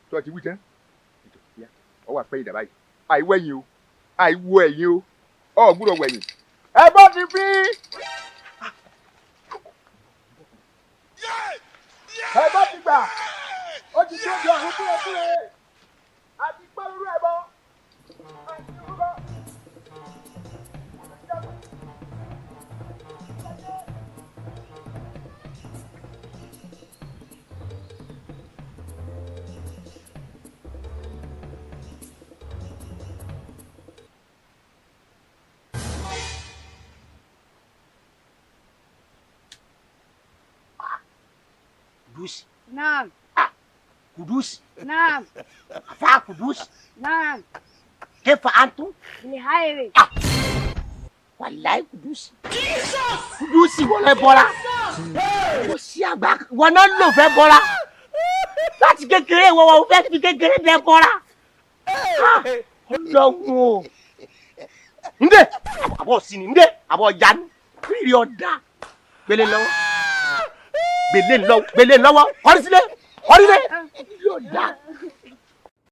Tó ti wí tán, ọ wà pẹ́ ìdàbà yìí. Àìwẹ̀yìn o, àìwo ẹ̀yìn o, ọ gbúdọ̀ wẹ̀yìn. Ẹ bá ti fi. Ẹ bá ti gbà. Ó ti tó di ọ̀hún kúrẹ́kúrẹ́. Àti pẹ́rú ẹ̀ bọ́. Àti rúbọ. Kudusi. Naam. Kudusi. Naam. Afa Kudusi. Naam. Kefa antum? Bilhairi. Ah. Wàláì Kudusi. Kudusi wọlé bọ́ra. Kò sí àgbà wọn náà lò fẹ́ bọ́ra. Láti kékeré wọ́n wọ́n fẹ́ fi kékeré dẹ bọ́ra. Ọlọ́run o. Ndé àbọ̀ sí ni ndé àbọ̀ yanu. Rírì ọ̀dà. Gbélé lọ́wọ́. Gbélé lọ́wọ́. Gbélé lọ́wọ́. Kọ́rí sílé. Kọ́rí sílé. Rírì ọ̀dà.